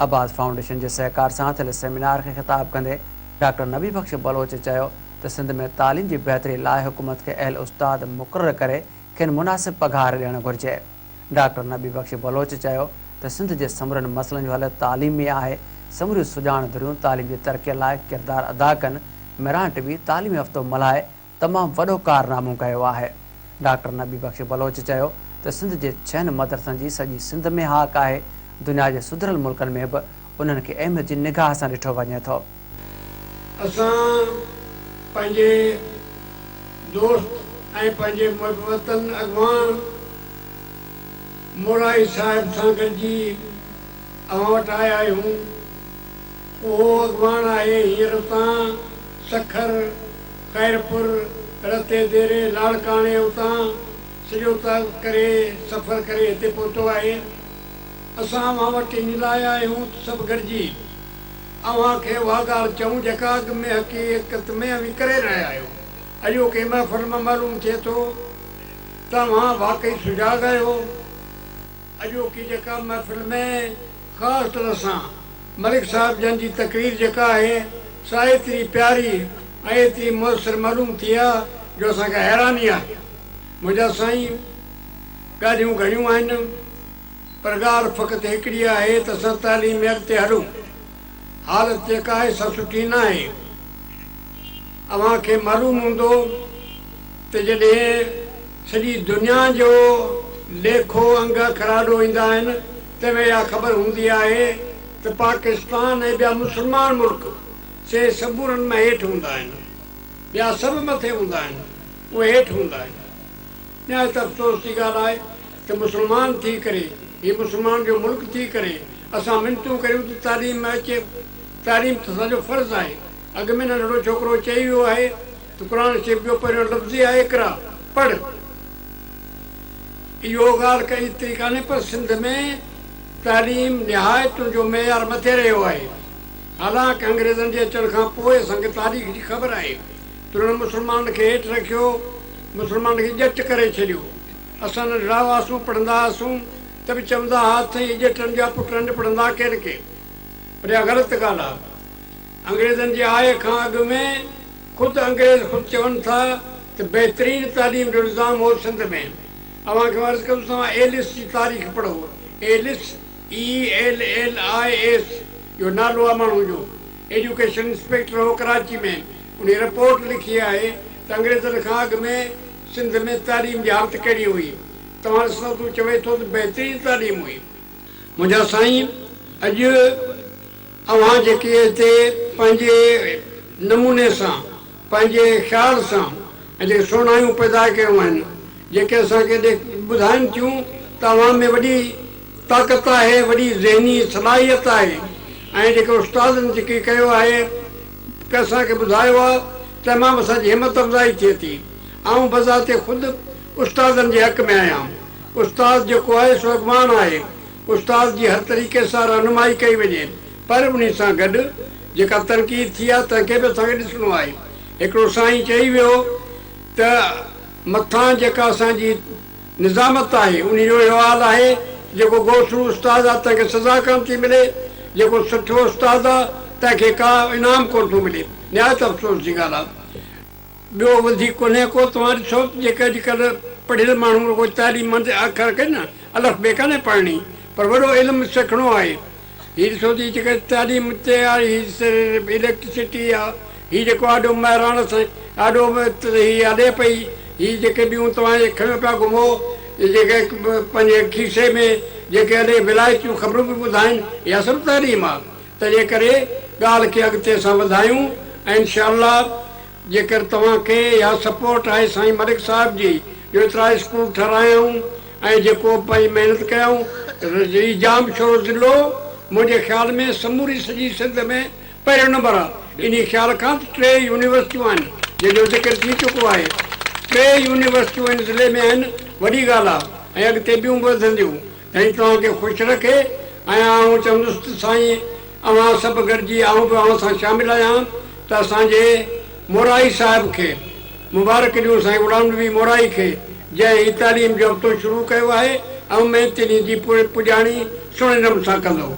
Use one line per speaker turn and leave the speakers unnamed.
Abbas foundation جي سهڪار سان ٿيل سيمينار کي خطاب ڪندي ڊاڪٽر نبي بخش بلوچ چيو ته سنڌ ۾ تعليم جي بهتري لاء حڪومت کي اهل استاد مقرر ڪري کين مناسب پگهار ڏيڻ گهرجي. ڊاڪٽر نبي بخش بلوچ چيو ته سنڌ جي سمورن مسئلن جو حل تعليم ۾ آهي، سموريون سڄاڻ ڌريون تعليم جي ترقي لاء ڪردار ادا ڪن، ميران ٽي وي تعليمي هفتو ملهائي تمام وڏو ڪارنامو ڪيو آهي. ڊاڪٽر نبي بخش بلوچ چيو ته سنڌ جي ڇهن مدرسن جي سڄي سنڌ ۾ هاڪ آهي، دنيا جي سڌريل ملڪن ۾ به انهن کي اهميت جي نگاهه سان ڏٺو وڃي ٿو.
اسان پنهنجي دوست ۽ پنهنجي محب وطن اڳواڻ مورائي صاحب سان گڏجي اوهان وٽ آيا آهيون. اهو اڳواڻ آهي هينئر اتان سکر، خيرپور، رتي ديري، لاڙڪاڻي اتان سڄو طئه ڪري سفر ڪري هتي پهتو آهي. اسان اوهان وٽ ان لاء آيا آهيون ته سڀ گڏجي اوهان کي اها ڳالهه چئون جيڪا اڳ ۾ حقيقت ۾ اوهين ڪري رهيا آهيو. اڄوڪي محفل مان معلوم ٿئي ٿو ته اوهان واقعي سجاڳ آهيو. اڄوڪي جيڪا محفل ۾ خاص طرح سان ملڪ صاحب جن جي تقرير جيڪا آهي سا ايتري پياري ۽ ايتري موثر معلوم ٿي آ جو اسان کي حيراني آهي. منهنجا سائين ڳالهيون گهڻيون آهن پر ڳالهه فقط هڪڙي آهي ته اسان تعليم ۾ اڳتي هلون. حالت جيڪا آهي سا سٺي ناهي. اوهان کي معلوم هوندو ته جڏهن سڄي دنيا جو ليکو انگ اکر آڏو ايندا آهن تنهن ۾ اها خبر هوندي آهي ته پاڪستان ۽ ٻيا مسلمان ملڪ سي سمورن مان هيٺ هوندا آهن. ٻيا سڀ مٿي هوندا آهن، اهي هيٺ هوندا آهن. نهايت افسوس جي ڳالهه آهي ته مسلمان ٿي ڪري، هي مسلمان جو ملڪ ٿي ڪري اسان منتون ڪريون ته تعليم ۾ اچي، تعليم ته اسان جو فرض آهي. اڳ ۾ ننڍڙو ڇوڪرو چئي ويو آهي ته قرآن شريف جو پهريون لفظ ئي آهي اقرا، پڙهه. اهو ڳالهه ڪا ايتري ڪانهي پر سنڌ ۾ تعليم نهايت ان جو معيار مٿي رهيو آهي. حالانڪ انگريزن جي اچڻ کان پوء اسان کي تاريخ جي خبر آهي ته انهن مسلمانن کي هيٺ رکيو، مسلمانن کي ڄٽ ڪري ڇڏيو. اسان ننڍڙا هئاسون، پڙهندا هئاسون ته به چوندا ها ته هي ڄٽن جا پٽ آهن پڙهندا ڪين ڪي. پر اها غلط ڳالهه آهي. انگريزن جي آئي کان اڳ ۾ خود انگريز خود چون ٿا ته بهترين تعليم جو نظام هو سنڌ ۾. اوهان کي عرض ڪندس توهان ايلس جي تاريخ پڙهو. ايلس، ELLIS، اهو نالو آهي ماڻهو جو. ايجوڪيشن انسپيڪٽر هو ڪراچي ۾. انهي رپورٽ لکي آهي ته انگريزن کان اڳ ۾ سنڌ ۾ تعليم جي حالت ڪهڙي هئي. توهان ڏسندؤ ته هو چوي ٿو ته بهترين تعليم هئي. منهنجا سائين اڄ اوهان جيڪي هتي پنهنجي نموني سان پنهنجي خيال سان ۽ جيڪي سهڻايون پيدا ڪيون آهن جيڪي اسان کي ٻڌائن ٿيون ته اوهان ۾ وڏي طاقت آهي وڏي ذهني صلاحيت آهي ۽ جيڪي استادن جيڪي ڪيو آهي اسان کي ٻڌايو آهي تنهن مان به اسان جي همت افزائي ٿئي ٿي آئون بذات خود استادن جي حق ۾ آهيان استاد جيڪو آهي سو اڳواڻ آهي. استاد جي هر طريقي سان رهنمائي ڪئي وڃي پر انهي سان گڏ جيڪا تنقيد ٿي آهي تنهن کي به اسان کي ڏسڻو آهي. هڪڙو سائين چئي ويو ته مٿان جيڪا اسان جي نظامت آهي انهي جو اهو حال آهي ته جيڪو گوسڙو استاد آهي تنهن کي سزا ڪانه ٿي ملي جيڪو سٺو استاد آهي تنهن کي ڪا انعام ڪونه ٿو ملي. نهايت افسوس جي ڳالهه آهي. ٻيو وڌيڪ ڪونهي ڪو، توهان ڏسو ته جيڪي اڄڪلهه پڙهيل ماڻهو رڳو تعليم منجهه اکر ڪن نه، الف بي ڪانهي پڙهڻي، پر وڏو علم سکڻو آهي. هي ڏسو ته هي جيڪا تعليم تي آهي، هي اليڪٽرسٽي آ، هي جيڪو آڏو مهراڻ سان آڏو هي هلي پئي، هي جيڪي ٻيون توهان هي کنيو پيا گهمو، هي جيڪي پنهنجي کيسي ۾ جيڪي هلي ولايت جون خبرون به ٻڌائين، اها سڀ تعليم آ. تنهنجي ڪري ڳالهه کي اڳتي اسان وڌايون ۽ انشاء الله جيڪر توهان کي اها سپورٽ آهي سائين ملڪ صاحب جي جو ايترا اسڪول ٺهرايائون ۽ جيڪو پئي محنت ڪيائون هي ڄام شورو ضلعو منهنجي خيال ۾ سموري سڄي سنڌ ۾ پهريون نمبر آهي انهي خيال کان ته ٽي يونيورسٽيون آهن جنهن جو ذڪر ٿي چڪو آهي ٽي يونيورسٽيون هن ضلعي ۾ آهن وڏي ڳالهه آهي ۽ اڳتي ٻيون به وڌنديون سائين توهان کي خوش رکي ۽ آئون چوندس ته سائين اوهان سڀ گڏجي آئون به اوهان سان شامل آهيان ته اسان جي مورائي صاحب کي مبارڪ ڏيون سائين غلام نبي مورائي کي جنهن هي تعليم جو هفتو شروع ڪيو آهي ۽ اميد ته انهي جي پڄاڻي سهڻي نموني سان ڪندو.